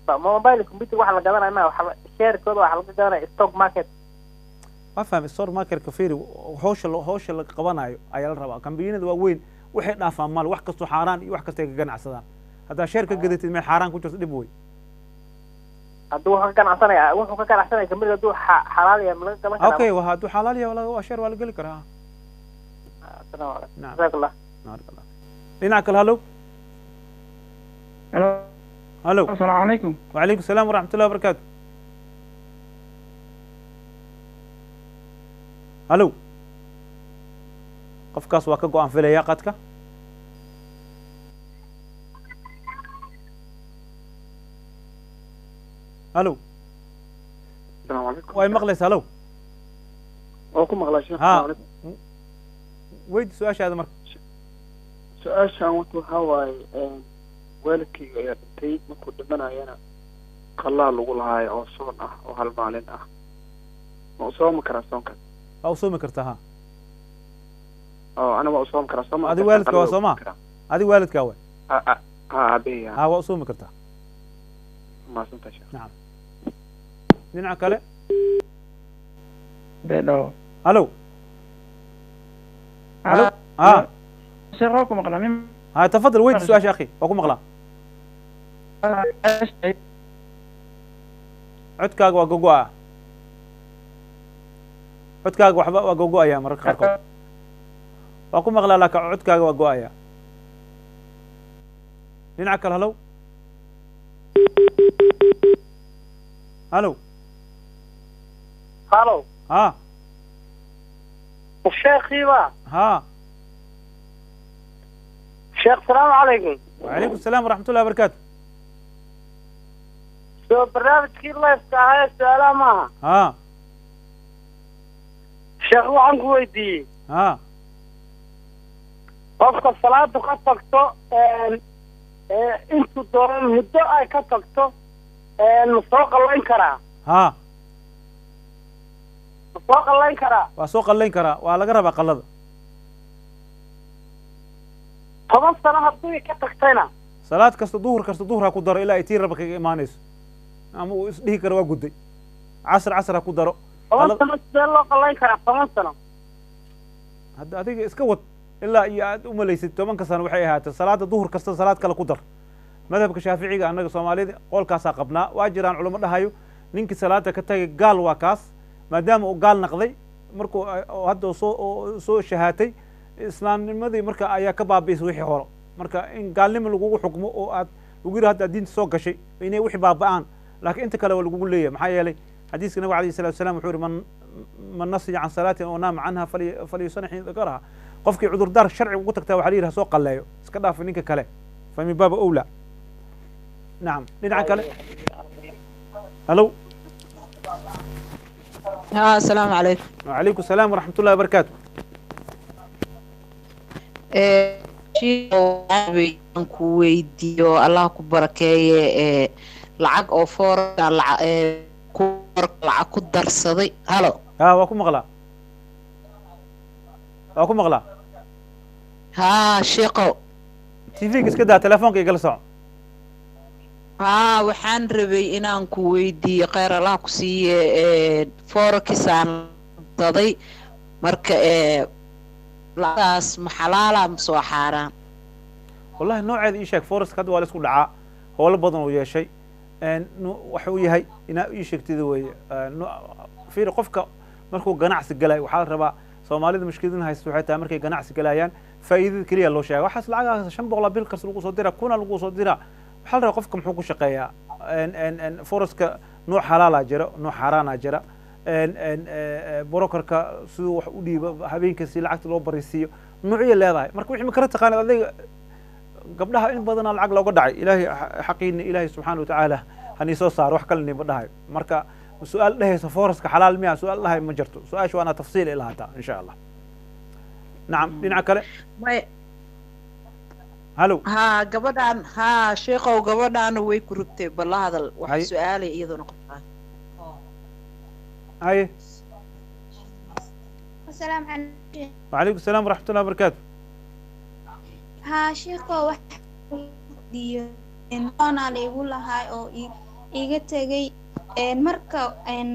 Mobile iyo computer waxa la gadanaya ma waxa sheerkooda waxa laga gadanaya stock market. Waa fahmay. Stock marketka fiiri, hawsha la qabanayo ayaa la rabaa. Kambaniyada waaweyn waxay dhaafaan maal, wax kastoo xaaraan iyo wax kasta ay ka ganacsadaan. Haddaa sheer ka gadatid meel xaaraan ku jirto, dhib wey. Hadduu wuxuu ka ganacsanaya, wuxuu ka ganacsanaya kambaniga hadduu xalaal yahay, ma laga gadan karaa? Okay, waa hadduu xalaal yahay waa sheer waa la geli karaa. Asalaamu calaykum. Nacam. Jazaak Allah. Baarak Allah. Dhinaca kale, halow. Halow. السلام عليكم. وعليكم السلام ورحمة الله وبركاته. Halow. Qofkaas waa ka go-aan filaya qadka. Halow. السلام عليكم. Way maqlaysaa? Halow. Waa ku maqlaa sheekh. Ha. السلام عليكم. Weydi su-aashaada marka. Su-aashaan wata waxaa waaye, waalidkayga ayaa dhintay, markuu dhimanayana qalaa lagu lahaayo oo soon ah oo hal maalin ah, ma u soomi karaa soonkaas? Waa u soomi kartaa, ha. Oo ana waa u soomi karaa sooma? Adi waalidka waa sooma, adi waalidkaa waay. Ha, aabahey. Ha, waa u soomi kartaa. Mahadsantahay sheekh. Nacam. Dhinaca kale. Bedhow. Halow, halow, ha. Sheekh, waa ku maqlaa min. Ha, tafadal, weydi su-aasha akhi, waa ku maqlaa. Codkaaga waa gogo-a, codkaaga waxba waa gogo-aya mararka qaarkood. Waa ku maqlaa laakiin codkaaga waa go-aya. Dhinaca kale, halow, halow. Halo. Ha. Sheekhiiba? Ha. Sheekh, salaamu calaykum. وعليكم السلام ورحمة الله وبركاته. Soo barnaamijkii lifeka ahaa ee su-aalaha maaha? Ha. Sheekh, waxaan ku weydiiyey ha qofka salaadu ka tagto intuu doono muddo ay ka tagto, ma soo qallayn karaa? Ha. Ma soo qallayn karaa? Waa soo qallayn karaa, waa laga rabaa qallada. 10 sano haddii ka tagtayna? Salaad kasta, duhur kasta duhur ha ku daro ilaa ay tii raba kaga imaanayso ama uu isdhihi karo waa gudday. Casr casr ha ku daro. 10 sano sidee loo qallayn karaa 10 sano? Hadda adiga iska wad ilaa iyo aad u malaysid 10-ka sano waxay ahaatee. Salaada duhur kasta salaad kale ku dar. Madhabka Shaaficiga annaga Soomaalida qolkaasaa qabnaa. Waa jiraan culamo dhahayo ninkii salaada ka tagay gaal waa kaas, maadaama uu gaal naqday markuu oo hadda soo shahaatay islaamnimadii, marka ayaa ka baabi'isay wixii hore. Marka in gaalnimo lagugu xukmo oo aad lagu yidhi hadda diinta soo gashay inay wixii baaba'aan, laakiin inta kale waa lagugu leeyahay. Maxaa yeelay xadiiska nabiga alayhi salatu wasalaam wuxuu yihi man nasiya can salaatin oo naama canha falyusani xiina dakaraha. Qofkii cudurdaar sharci ugu tagtaa waxaa la yidhi ha soo qalleeyo, iska dhaafa ninka kale, fa min baaba owla. Nacam. Dhinaca kale, halow. السلام عليكم. وعليكم السلام ورحمة الله وبركاته. Aan ku weydiiyo, Allah ku barakeeye, ee lacag oo foorka lacag ku darsaday. Halo? Ha, waa ku maqlaa, waa ku maqlaa. Haa sheekow. TV-ga iska daa, telefoonka igala soco. Haa, waxaan rabay inaan ku weydiiyo, kheyr Allah ku siiye, forex aan daday, marka lacagtaas ma xalaala mise waa xaaraan? Wallahi nooceeda ii sheeg. Forex hadda waa la isku dhacaa, howlo badan uu yeeshay. Waxa uu yahay inaa ii sheegtida weeye. Fiiri, qofka markuu ganacsi galayo waxaa la rabaa, Soomaalida mushkiladin haysta waxay tahay markay ganacsi galayaan faa'iidada keliya loo sheega. Waxaas lacagaas 500 bil kasta lagu soo dira, kuna lagu soo dira. Waxaa la rabaa qofka muxuu ku shaqeeyaa. Forex-ka nooc xalaalaa jira, nooc xaaraanaa jira. Brokerka siduu wax u dhiibo, habeenka si lacagta loo barisiiyo, noocyo leedahay. Marka wixii ma kala taqaanid adiga? Gabdhaha in badanaa lacag looga dhacay. Ilaahay xaqiina, Ilaahay subxaana watacaala hanii soo saaro, wax kale nima dhahayo. Marka su-aal dhehaysa forex-ka xalaal miya, su-aal dhahay ma jirto. Su-aasha waa inaa tafsiil ay lahaataa, insha Allah. Nacam, dhinaca kale. May. Halo? Haa, gabadhaan, haa sheekow, gabadhaana way ku rugtay, balla hadal wax Hay. su-aalay iyaduna qabtaa. Haye. السلام عليكم. وعليكم السلام ورحمة الله وبركاته. Haa sheeko, wax weydiiyo oonaa la igu lahaa oo iga tegay. Marka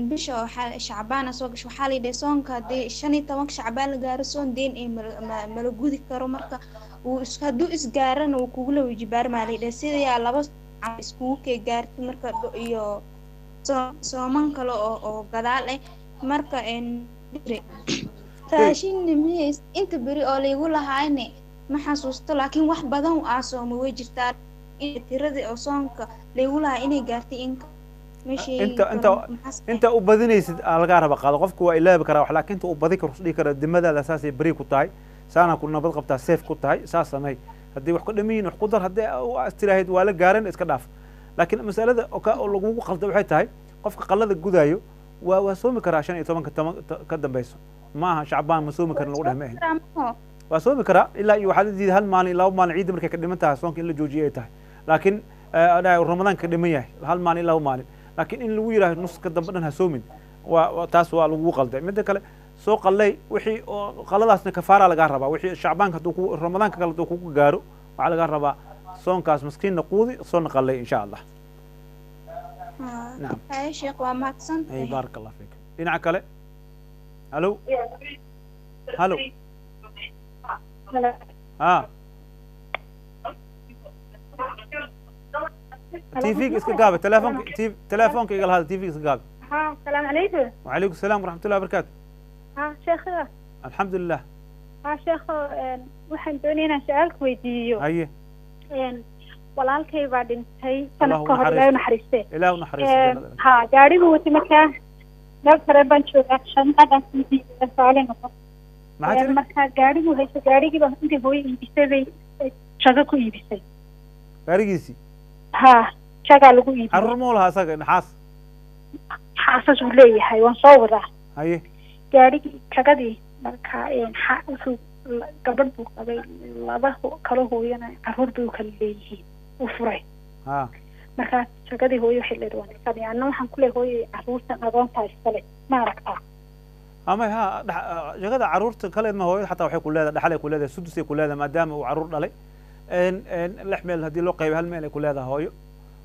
bisha waxaa Shacbaana soo gasho, waxaa la yidhahay soonka haddii 15-ka Shacbaan la gaaro, soon deen ee mala gudi karo. Marka wuu is hadduu isgaarana wuu kugula wajibaarmaa la yidhahay. Sidayaa laba iskugu kee gaartay marka iyo sooman kale oo gadaal ah. Marka raashinna miyays inta beri oo laygu lahaayne ma xasuusto, laakiin wax badan aa sooma way jirtaa. In tiradii oo soonka laygu lahaa inay gaartay in ma sheegi inta karo. Inta maxaa inta u badinaysid aa lagaa raba qaado. Qofku waa ilaabi karaa wax, laakiin inta uu badi karo dhihi kara dimadaada saasay beri ku tahay, saana ku nabad qabtaa, safe ku tahay, saas samey. Haddii wax ku dhamiyin wax ku dar, haddii istiraahid waa la gaaran, iska dhaaf. Laakiin masalada oo ka oo lagugu qalda waxay tahay qofka qalada gudaayo waa soomi karaa 15-ka toban ka dambeyso. Ma aha Shacbaan ma soomi karin lagu dheh, ma ahin. Waa soomi karaa ilaa iyo waxaa la diiday hal maalin, 2 maalin ciidda markay ka dhiman tahay soonka in la joojiyo ay tahay, laakiin Ramadaanka ka dhiman yahay hal maalin, 2 maalin. Laakiin in lagu yidhahdo nuska dambe dhan ha soomin, waa taas waa lagugu qalday. Midda kale, soo qallay wixii oo qaladaasna kafaara lagaa rabaa. Wixii Shacbaanka hadduu ku Ramadaanka kale hadduu kugu gaaro, waxaa lagaa rabaa soonkaas miskiinna quudi, soonna qallay, insha Allah. Nacam. Haye sheekh, waa mahadsan ay tahay. Baaraka Allah fiik. Dhinaca kale. Halo, halo. Ha, TV-ga iska gaabi, telefoonka telefoonka igala hadal, TV-ga iska gaabi. ها، السلام عليكم. وعليكم السلام ورحمة الله وبركاته. ها شيخ. الحمد لله. ها sheekh, waxaan doonaya inaan su-aal ku weydiiyo. Haye. Walaalkay baa dhintay Allah sanad ka hor, Ilaahay u naxariiste. Ilaahu naxariisto. Ha, gaadhigu watay. Markaa meel sare baan joogaa, shanqadaan saale noqon. Maxaa tiri? Markaa gaadhigu haysto, gaadhigii baa intii hooyo iibisay bay jago ku iibisay. Gaarigiisii? Ha, jagaa lagu iibiyey. Carruur ma u lahaa isaga naxaas? Xaasas uu leeyahay, waan soo wadaa. Haye. Gaadhigii jagadii marka wuxuu gabadh buu qabay, laba kalo hooyana carruur bay u kala leeyihiin, u furay. Markaa jagadii hooyo waxay leedahay waan iskale, anna waxaan ku leeyahay hooyo carruurtan agoontaa iskale, ma aragtaa? Ama ha jagada carruurta kale ma, hooyada xataa waxay ku leedahay dhaxal ay ku leedahay, sudus ay ku leedahay, maadaama uu carruur dhalay. Lix meel haddii loo qaybay, hal meel ay ku leedahay hooyo,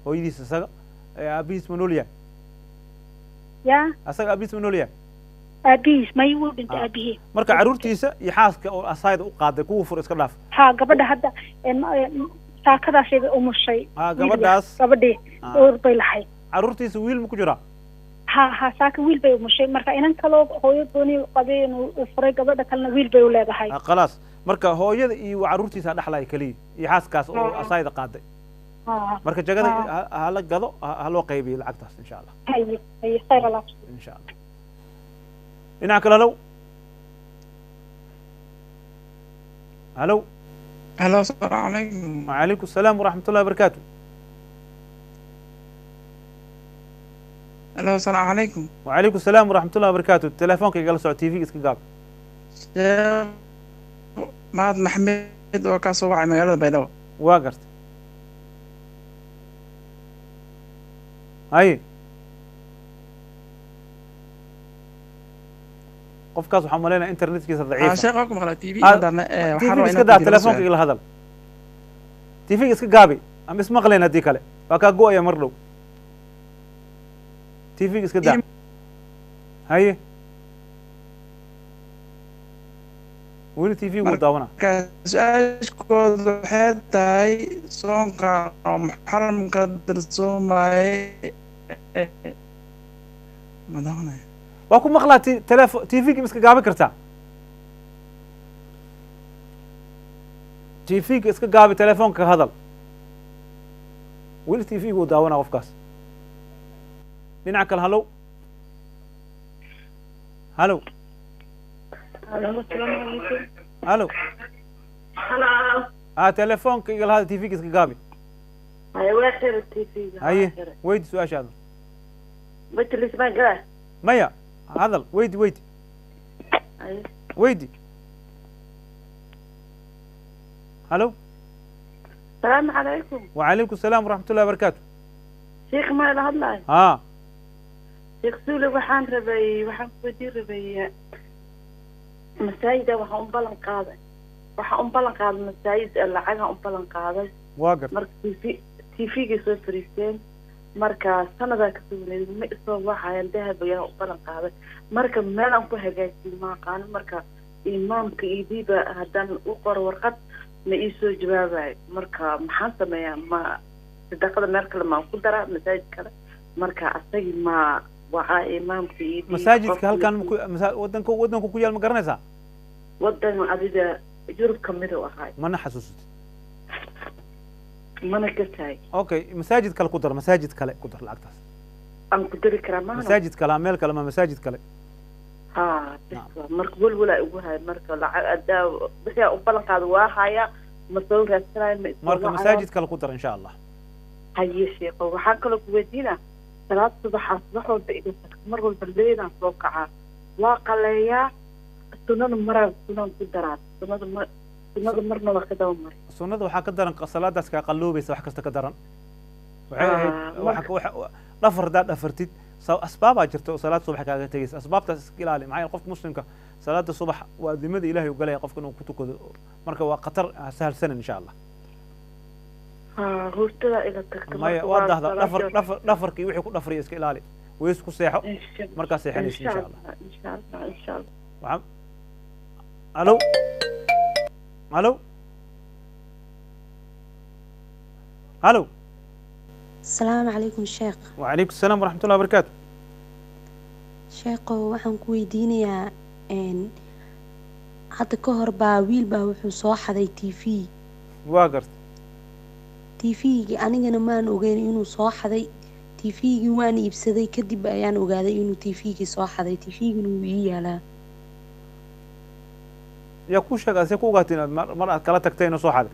hooyadiis. Isaga aabihiis ma nool yahay? Ya? Asaga aabihiis ma nool yahay? Aabihiis may, wuu dhintay aabihii. Marka carruurtiisa iyo xaaska oo asayda u qaaday kuwa fur iska dhaaf. Ha, gabadha hadda saakadaasay bay umushay. Gabadhaas. Gabadhii uur bay lahayd. Carruurtiisa wiil ma ku jiraa? Ha, saaka wiil bay umushay. Marka inan kaloo hooyo gooni qabay uu furay, gabadha kalena wiil bay u leedahay. Khalaas, marka hooyada iyo carruurtiisa dhexlaya keliya iyo xaaskaas oo asayda qaaday. Marka jagada ha la gado, ha loo qaybiyo lacagtaas, insha Allah. Haye haye, khayr Allah. Insha Allah. Dhinaca kale. Halow, halow. Halo, asalaamu calaykum. وعليكم السلام ورحمة الله وبركاته. Halo, asalaamu calaykum. وعليكم السلام ورحمة الله وبركاته. تليفونka igala soco, TV iska gaab. Sheekh Mahad Maxmed Saciid oo ka soo wacay magaalada Baydhabo. Waa gartay. Haye, qofkaas waxaan malaynaya internetkiisa daciifa. Sheekh, waa ku maqlaa. TV waxaan rabaa iska daa, telefoonka igala hadal. TV-ga iska gaabi ama ismaqlayn, haddii kale waa kaa go'aya mar dhow. TV-ga iska daa. Haye, weli TV wuu daawanaa. Marka su-aashkooda waxay tahay soonkan oo muxaramka darsoomayay ma daawanaya? Waa ku maqlaa. Telefo TV-ga ma iska gaabi kartaa? TV-ga iska gaabi, telefoonka ka hadal. Weli TV-ga wuu daawanaa qofkaas. Dhinaca kale, halow halow. Halo. Halo. Telefoonka igala hadal, TV-ga iska gaabi. Haye, waa xira TV-ga. Haye, weydi su-aashaada. Majlis baan galaa. Maya, hadal, weydi weydi. Haye. Weydi. Halo. Salaamu calaykum. وعليكم السلام ورحمة الله وبركاته. Sheekh, ma ila hadlayo? ها. Sheekh Suule, waxaan rabay, waxaan ku weydiin rabay masaajida waxaan u ballan qaaday masaajid lacagaan u ballan qaaday. Waa gartay. Marka TV TV-gay soo fariisteen, marka sanadaa kasoo wareegay, ma isoo wacayaan. Dahab ayaan u ballan qaaday, marka meel aan ku hagaajiyo ma aqaano. Marka imaamka iyo diiba haddaan u qoro warqad ma ii soo jawaabayo. Marka maxaan sameeyaa? Ma sadaqada meel kale maan ku daraa, masaajid kale? Marka asagii ma wacaa imaamka iyo masaajidka halkan wadanka ku yaal ma garanaysaa? Wadan adiga Yurub kamid u ahay. Mana xasuusatid? Mana gasaay. Okay, masaajid kale ku dar, masaajid kale ku dar lacagtaas. Aan ku dari karaa maana? Masaajid kale, meel kale, ma masaajid kale. Ha, marka welwelaa igu haya. Marka lacag adaa wixii aan u ballan qaado waa haya, ma soo raadsanayo, ma isoo marka wacayo. Masaajid kale ku dar, insha Allah. Haye sheeko, waxaan kaloo ku weydiinaa salaad subaxaa subax walba iga tagto, mar walba leedaan soo kacaa, waa qaleeyaa, sunada maraa sunaan ku daraa, sunada ma sunada marna waa ka daba maray. Sunnada waxaa ka daran salaadaas kaa qaloobaysa, wax kasta ka daran waxay ahayd dhafar haddaad dhafartid, asbaabaa jirta oo salaad subax kaaga tegaysa. Asbaabtaas iska ilaali. Maxaa yeele qofka muslimka salaada subax waa dimada Ilaahay u galaya qofka inuu ku tukado. Marka waa khatar, ha sahalsanin, insha Allah. Ha, hurdadaa iga tagta. Maya, marka waa dahda salaadii dhafar dhafar dhafarkii wixii ku dhafriya iska ilaali, weys ku seexo, markaa seexanaysa, insha insha Allah. Allah, insha Allah, insha Allah. Waxaan, alo alo alo. Asalaamu calaykum sheekh. وعليكم السلام ورحمة الله وبركاته. Sheekhow, waxaan ku weydiinayaa hadda ka hor baa wiil baa wuxuu soo xaday TV. Waa gartay. TV-gii anigana maan ogeyn inuu soo xaday TV-gii. Waan iibsaday, kadib ayaan ogaaday inuu TV-gii soo xaday. TV-gina wuu ii yaalaa. Yaa kuu sheega? See ku ogaatay inaad mar aad kala tagtay inuu soo xaday?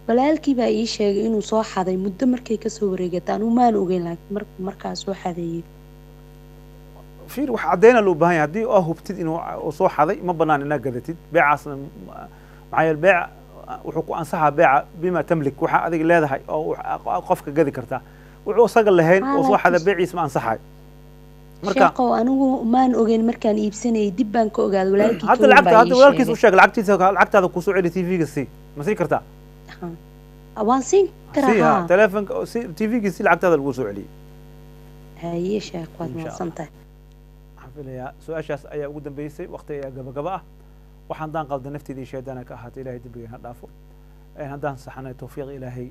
Walaalkii baa ii sheegay inuu soo xaday muddo markay kasoo wareegatay. Anigu maan ogeyn, laakiin markuu markaa soo xadeeyey. Fiir, wax caddeyna loo baahan yahay. Haddii aa hubtid inuu uu soo xaday, ma banaan inaad gadatid beecaasna. Maxaa yeele beeca wuxuu ku ansaxaa beeca bima tamlik, waxa adiga leedahay oo qofka gadi kartaa. Wuxuu isaga lahayn oo soo xada, beeciis ma ansaxayo. Marka Sheekhow, anigu maan ogeyn markaan iibsanayay, dib baan ka ogaaday. Walaalkii hadda ka weyn lacagta baa hadda ii walaalkiis u sheegay. sheeg, lacagtiisa lacagtaada kusoo celi, TV-ga sii. Ma sii kartaa? Waan siin karaa. Sii ha. Haa. Telefonka si TV-gii si lacagtaada lagu soo celiyey. Haye sheekh, waad Insha Allah. mahadsan tahay. Waxaan filayaa su-aashaas ayaa ugu dambeysay, waqti ayaa gabagaba ah. Waxaan daan qalda nafteeda iyo shaydaana ka ahaatay, Ilahay dembiga ha dhaafo. Haddaan saxanay, tawfiiq Ilaahay.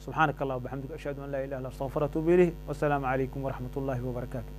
Subxaanaka Allah wabixamdika, ashhadu an laa ilaha illa astagfir atuubu ilayh. Wasalaamu calaykum waraxmat ullahi wabarakaatu.